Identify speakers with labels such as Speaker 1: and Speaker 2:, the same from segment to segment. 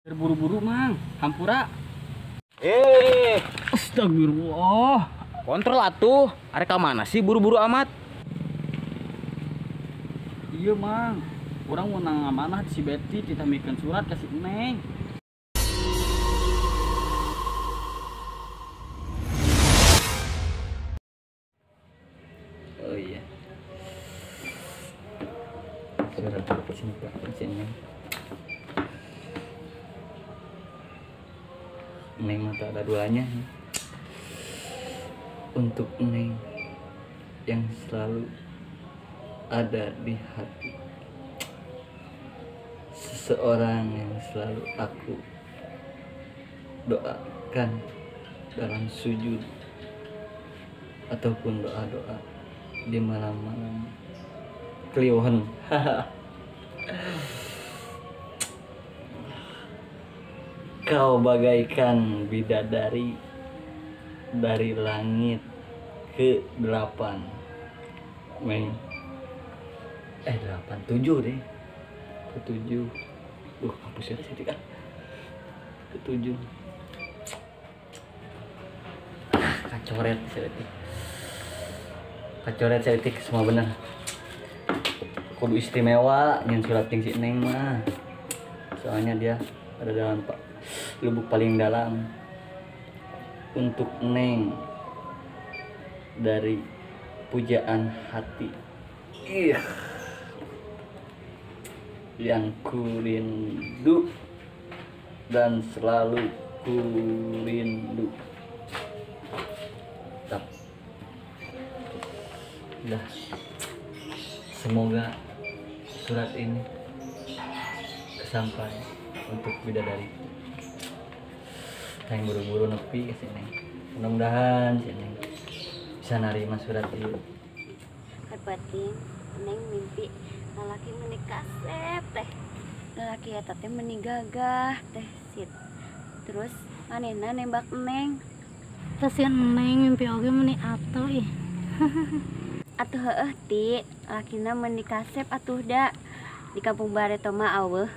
Speaker 1: Terburu-buru Mang, hampura. Astagfirullah.
Speaker 2: Kontrol atuh, arek ka mana sih buru-buru amat?
Speaker 1: Iya Mang, urang meunang amanah si Betty ditamikeun surat ka si Neng.
Speaker 2: Oh iya. Surat cinta si Neng. Neng mah tak ada duanya. Untuk Neng yang selalu ada di hati, seseorang yang selalu aku doakan dalam sujud ataupun doa-doa di malam-malam kliwon. Kau bagaikan bidadari dari langit ke 8. Meng. 8 7 deh. Ke 7. Duh, kampusnya sih kan. Ke 7. Kacoret sedetik. Kacoret sedetik semua bener. Kudu istimewa nyen surat ting si Neng mah. Soalnya dia ada dalam pak lubuk paling dalam. Untuk Neng dari pujaan hati. Ih. Yang ku rindu dan selalu ku rindu. Tap. Dah. Semoga surat ini sampai untuk bidadari. Yang buru-buru nepi ke sini. Mudah-mudahan si Neng bisa nerima surat ini.
Speaker 3: Hebatin, Neng mimpi lalaki menikah kasep teh. Lalaki eta teh meni gagah teh sit. Terus manehna nembak Neng.
Speaker 4: Teh si Neng mimpi oge meni atuh ih.
Speaker 3: Atuh heueuh ti, lalakina meni kasep atuh da. Di kampung Bareto mah aweuh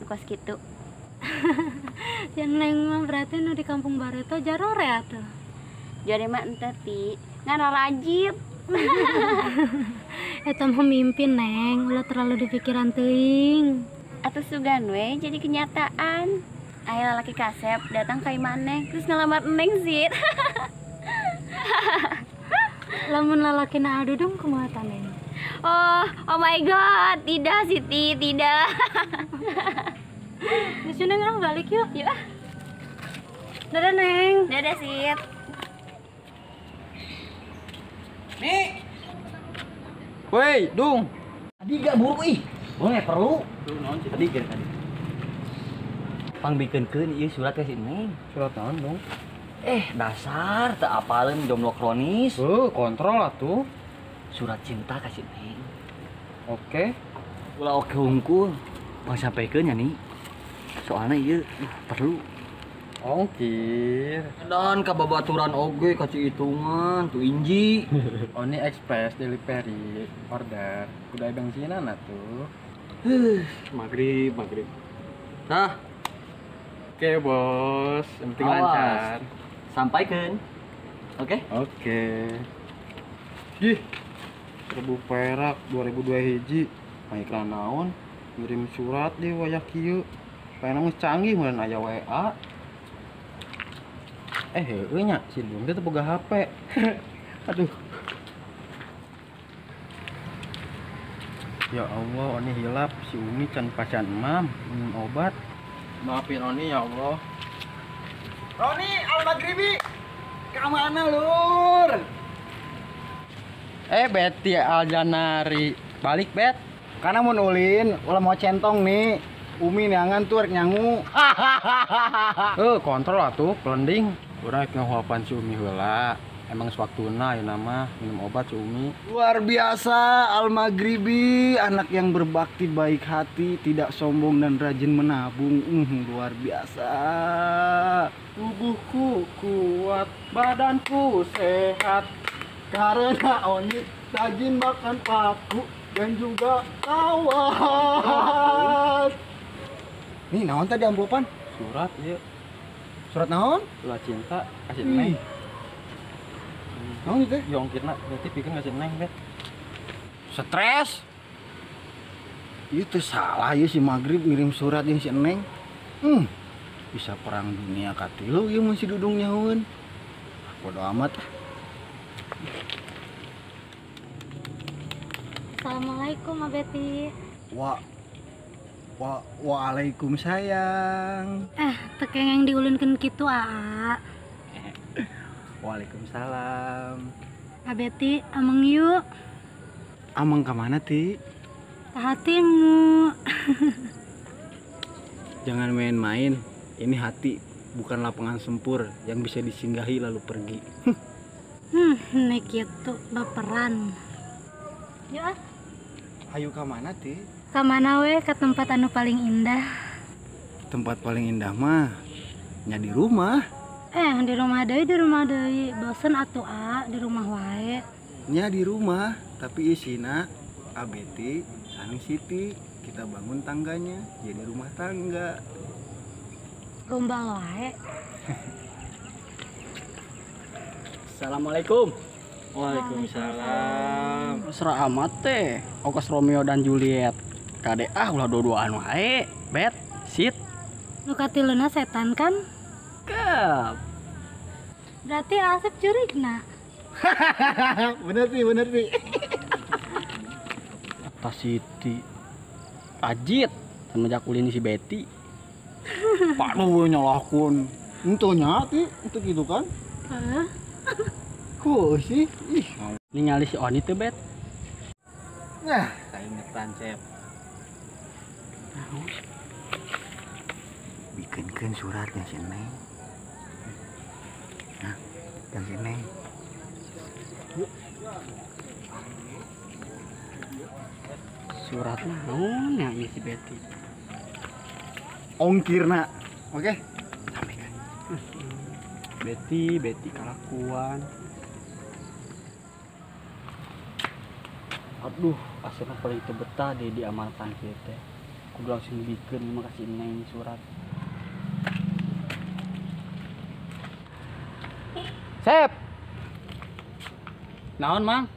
Speaker 3: nu kos kitu.
Speaker 4: Si Neng mah berarti nu di kampung Bareto jarore atuh.
Speaker 3: Jare mah ente ti, ngan rajib.
Speaker 4: Eta mah mimpi Neng, ulah terlalu dipikiran teuing.
Speaker 3: Atuh sugan we jadi kenyataan. Aya lalaki kasep datang ka imah Neng terus ngalamar Neng sih.
Speaker 4: Lamun lalakina adudung kumaha ta Neng?
Speaker 3: Oh my god, tidak Siti, tidak.
Speaker 4: Geus Neng ah balik yuk.
Speaker 3: Yuk.
Speaker 4: Dadah Neng.
Speaker 3: Dadah Sit.
Speaker 2: Nih. Woi, Dung. Tadi gak buru ih. Boleh perlu. Tadi kan tadi. Pangbikeunkeun ieu surat ka si Neng.
Speaker 5: Surat naon, Dung?
Speaker 2: Dasar teu apaleun jomblo kronis.
Speaker 5: Kontrol atuh.
Speaker 2: Surat cinta ka si Neng.
Speaker 5: Oke.
Speaker 2: Ulah oke hungkul. Pang sampaikeun nya nih. Soalnya ieu perlu.
Speaker 5: Ongkir.
Speaker 2: Dan kababaturan oge kaci hitungan tuh inji.
Speaker 5: Oni express delivery order. Kudu bensinan atuh.
Speaker 2: Maghrib, maghrib. Nah.
Speaker 5: Oke, Bos. Yang penting lancar.
Speaker 2: Sampaikan. Oke?
Speaker 5: Oke. Ih. 1000 perak 2002 hiji. Pangiklan naon? Ngirim surat di wayah kieu. Pengen geus canggih mun aya WA. Heueuh nya si Dung teh boga HP. Aduh. Ya Allah, Oni hilap si Umi can pacan emam minum obat. Maafin Oni ya Allah.
Speaker 6: Roni Al-Maghribi. Ka mana lur?
Speaker 5: Betty Aljanari. Balik, Bet.
Speaker 6: Karena mun ulin, ulah mau centong nih. Umi neangan tuh rek nyangu.
Speaker 5: Kontrol atuh, pelending. Urang rek ngahuapan si Umi heula. Emang sewaktu-na ayeuna mah minum obat si Umi.
Speaker 6: Luar biasa Al-Maghribi, anak yang berbakti, baik hati, tidak sombong dan rajin menabung. Luar biasa.
Speaker 5: Tubuhku kuat, badanku sehat.
Speaker 6: Karena Oni rajin makan paku dan juga kawat. Nih naon tadi amplopan?
Speaker 5: Surat ieu.
Speaker 6: Surat naon?
Speaker 5: Surat cinta kasih Neng.
Speaker 6: Naon teh?
Speaker 5: Yongkirna berarti pikeun kasih Neng, Bet.
Speaker 6: Stres. Itu salah ya si Maghrib ngirim surat jeung si Neng. Bisa perang dunia katilu ieu mun si Dudung nyahoeun. Bodo amat.
Speaker 4: Assalamualaikum, Ma Beti.
Speaker 6: Waalaikum sayang.
Speaker 4: Teu kengeng diulunkeun kitu, Aa.
Speaker 6: Waalaikumsalam.
Speaker 4: A Beti, ameng yuk.
Speaker 6: Ameng ka mana, Ti?
Speaker 4: Ka hatimu.
Speaker 6: Jangan main-main. Ini hati bukan lapangan sempur yang bisa disinggahi lalu pergi.
Speaker 4: Nek kitu baperan. Yuk ah.
Speaker 6: Ayo ka mana, Ti?
Speaker 4: Ka mana we, ke tempat anu paling indah.
Speaker 6: Tempat paling indah mah nya di rumah.
Speaker 4: Di rumah deui, bosen atuh a di rumah wae.
Speaker 6: Nya di rumah, tapi isina ABT sareng Siti, kita bangun tangganya jadi rumah tangga.
Speaker 4: Gombal wae.
Speaker 1: Assalamualaikum.
Speaker 5: Waalaikumsalam.
Speaker 1: Mesra amat teh, ongkos Romeo dan Juliet. Kade ah ulah dua-duaan wae, Bet, sit.
Speaker 4: Nu katiluna setan kan?
Speaker 1: Kep.
Speaker 4: Berarti Asep curigna.
Speaker 6: Bener sih, bener sih.
Speaker 1: Atas Siti. Ajit semenjak ulin si Betty.
Speaker 6: Pak lu nyalahkeun. Henteu nya Ti, henteu kitu kan?
Speaker 4: Heeh.
Speaker 6: Kok sih? Ih,
Speaker 1: ningali si Oni teh, Bet.
Speaker 6: Nah, kaingetan, Sep. Bikinkeun suratnya si Neng. Nah, yang si Neng.
Speaker 1: Surat naon ya si Betty?
Speaker 6: Ongkirna. Oke. Sampaikan.
Speaker 1: Betty, Betty kalakuan. Aduh, asana paling teu betah deh di amanatan kieu teh. Kudu langsung dibikeun mah ka si Neng surat.
Speaker 7: Sep.
Speaker 1: Naon, Mang?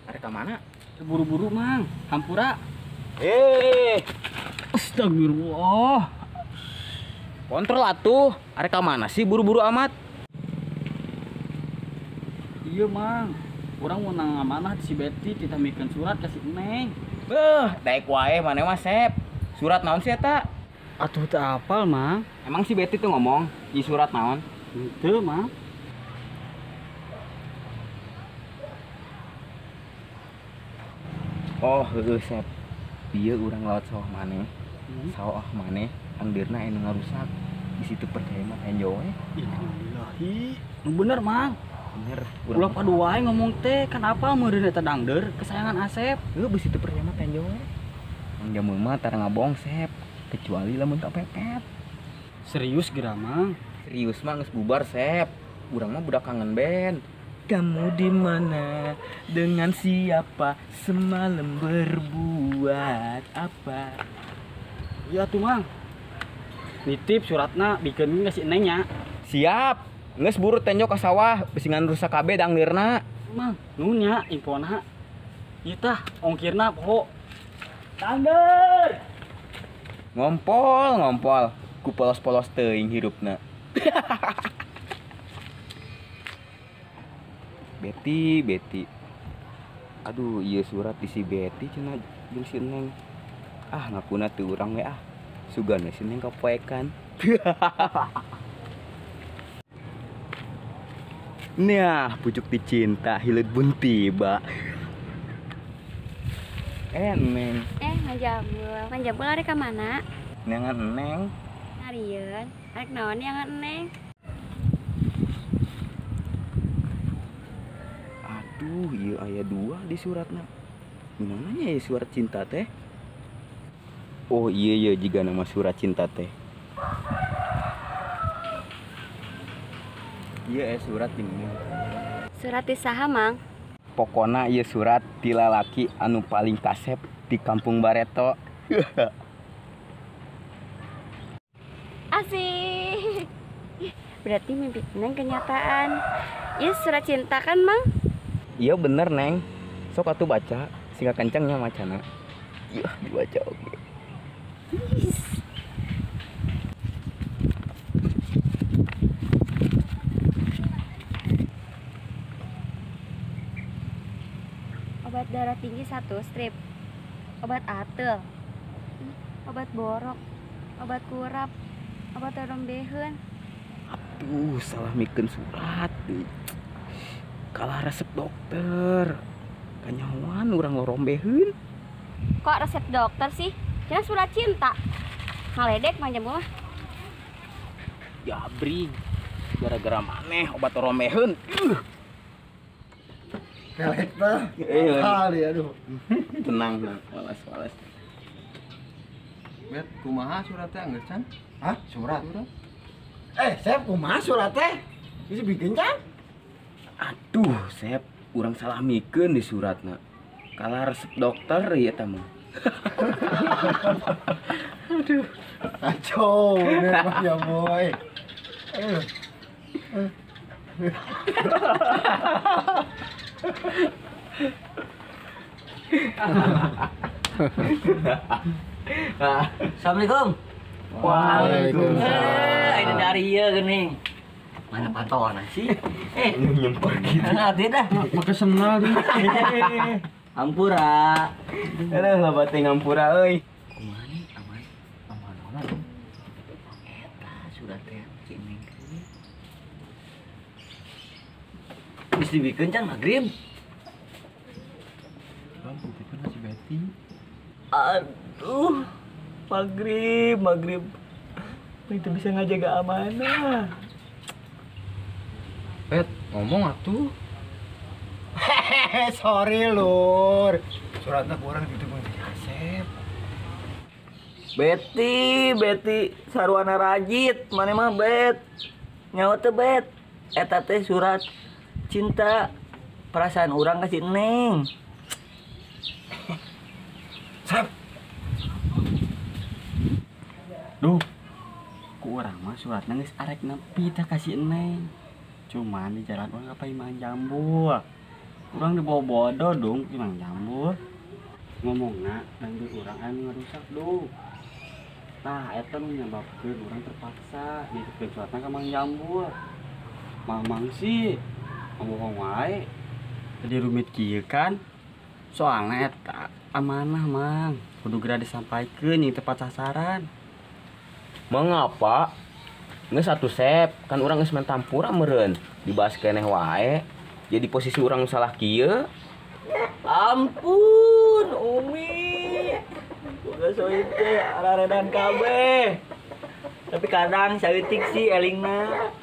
Speaker 7: Arek ka mana?
Speaker 1: Buru-buru, Mang. Hampura. Astagfirullah.
Speaker 7: Kontrol atuh. Arek ka mana sih buru-buru amat?
Speaker 1: Iya, Mang. Urang menang amanah si Betty titah mikeun surat ka si Neng.
Speaker 7: Daek wae maneh mah, Sep. Surat naon sih eta?
Speaker 1: Atuh teu apal, Mang.
Speaker 7: Emang si Betty tuh ngomong di surat naon?
Speaker 1: Henteu, Mang.
Speaker 7: Oh, heueuh, Sep. Ieu urang lewat sawah maneh. Sawah maneh angdeurna anu ngarusak. Di situ percaya mah enjo we.
Speaker 1: Innalillahi. Nu bener, Mang.
Speaker 7: Bener.
Speaker 1: Ulah padu wae ngomong teh, kan apa meureun eta dangdeur kesayangan Asep.
Speaker 7: Heuh, bisi teu percaya mah enjo we. Mang Jamul mah tara ngabong, Sep. Kecuali lamun tak pepet.
Speaker 1: Serius geura, Mang?
Speaker 7: Serius mah geus bubar, Sep. Urang mah budak kangen band. Kamu di mana? Dengan siapa? Semalam berbuat apa?
Speaker 1: Iya tuh, Mang. Nitip suratna bikeun ka si Neng nya.
Speaker 7: Siap. Geus buru tenjo ka sawah, bisi ngan rusak kabeh dangdeurna.
Speaker 1: Mang, nuhun nya infona. Ieu tah ongkirna poho. Dangdeur.
Speaker 7: Ngompol, ngompol. Ku polos-polos teuing hirupna. Betty, Betty. Aduh, ieu surat di si Betty cenah jeung si Neng. Ah, ngakuna teu urang we ah. Sugan we si Neng kapoekan. Nah, pucuk dicinta hileut bun tiba. Neng.
Speaker 3: Ngajamul. Ngajamul arek ka mana?
Speaker 7: Neangan Neng.
Speaker 3: Ngarieun. Arek naon neangan Neng?
Speaker 7: Aduh, ieu aya dua di suratna. Gimana nya ya surat cinta teh? Oh iya iya jika nama surat cinta teh. Iya surat ini.
Speaker 3: Surat ti saha, Mang?
Speaker 7: Pokona ieu surat ti lalaki anu paling kasep di kampung Bareto.
Speaker 3: Asik. Ih, berarti mimpi Neng kenyataan. Iya surat cinta kan, Mang?
Speaker 7: Iya bener, Neng. Sok atuh baca, sehingga kencangnya macana. Iya, dibaca oke.
Speaker 3: Obat darah tinggi 1 strip, obat atel, obat borok, obat kurap, obat rombeheun.
Speaker 7: Aduh, salah mikeun surat. Kalah resep dokter. Kanyahoan urang lorombeheun.
Speaker 3: Kok resep dokter sih? Jangan surat cinta. Ngaledek Mang Jambul mah.
Speaker 7: Jabri, gara-gara maneh obat rombeheun.
Speaker 6: Kelek tah. Kali aduh.
Speaker 7: Tenang, tenang. Walas, walas.
Speaker 5: Bet, kumaha suratnya anggeus can?
Speaker 6: Hah? Surat? Sep, kumaha surat teh? Bisa bikin can?
Speaker 7: Aduh, Sep, urang salah mikeun di suratna. Kalah resep dokter ieu tah mah.
Speaker 6: Aduh. Kacau ini mah ya boy.
Speaker 2: Assalamualaikum. Waalaikumsalam. Ini dari ieu geuning. Mana pantauan sih?
Speaker 7: Nyempor gitu.
Speaker 2: Nah, tidak.
Speaker 5: Make senal dia.
Speaker 2: Ampura.
Speaker 7: Aduh, loba teh ngampura euy.
Speaker 2: Kumaha nih, aman? Aman aman. Eta surat teh si Neng. Geus dibikeun can magrib.
Speaker 5: Bang, titipkeun si Betty.
Speaker 2: Aduh, magrib, magrib. Itu bisa ngajaga amanah.
Speaker 5: Bet, ngomong atuh.
Speaker 6: Hehehe, sorry lur. Suratnya kurang dititipkeun si Asep.
Speaker 2: Betty, Betty, sarwana rajit, maneh mah Bet. Nyawa teh Bet. Eta teh surat cinta perasaan urang ka si Neng.
Speaker 6: Sep.
Speaker 1: Duh, ku urang mah suratna geus arek nepi tah ka si Neng. Cuman di jalan urang ka Imang Jambul. Urang dibawa bodoh dong Imang Jambul. Ngomongna dangdut urang anu ngarusak duh. Tah eta nu nyababkeun urang terpaksa nitipkeun suratna ka Mang Jambul. Mamang sih ngomong wae. Jadi rumit kieu kan. Soalna eta amanah, Mang. Kudu geura disampaikeun jeung tepat sasaran.
Speaker 7: Mengapa? Geus atuh Sep, kan urang geus main tampura meureun. Dibahas keneh wae. Jadi posisi urang salah kieu.
Speaker 2: Ampun, Umi. Boga soit teh araredan kabeh. Tapi kadang saeutik sih elingna.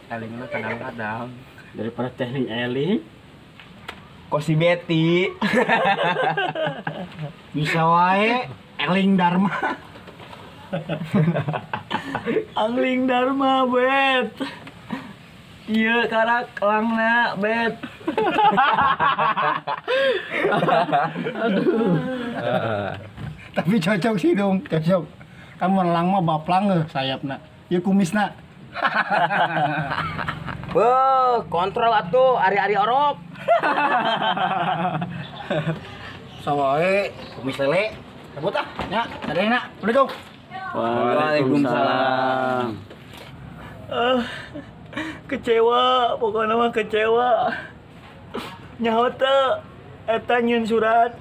Speaker 5: Elingna kadang-kadang.
Speaker 1: Daripada teh eling.
Speaker 7: Kok si Betty.
Speaker 6: Bisa wae eling Dharma.
Speaker 2: Angling Dharma, Bet. Iya karak elangna, Bet.
Speaker 6: Aduh. Tapi cocok sih dong, cocok. Kan mun elang mah baplang heuh sayapna. Ieu kumisna.
Speaker 7: Beuh, kontrol atuh ari-ari orok.
Speaker 6: Sawae kumis lele. Cabut ah, nya, sadayana. Assalamualaikum.
Speaker 2: Waalaikumsalam.
Speaker 8: Kecewa, pokoknya mah kecewa. Nyaho teu eta nyieun surat.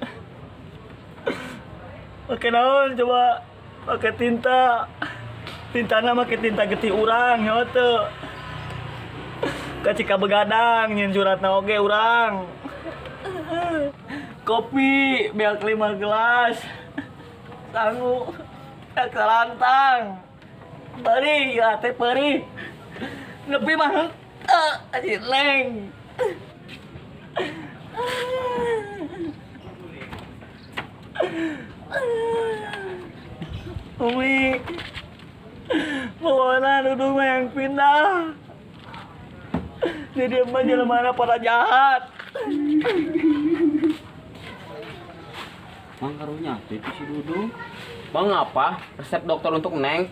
Speaker 8: Make naon coba? Make tinta. Tintana make tinta getih urang nyaho teu. Kacika begadang nyieun suratna oge urang. Kopi beak 5 gelas. Sangu kalantang. Perih, ya teh perih. Nepi mah henteu anjing leng. Umi, pokoknya Dudung mah yang pindah. Jadi mah jelema pada jahat.
Speaker 1: Mang karunya teh si Dudung.
Speaker 7: Mengapa resep dokter untuk Neng?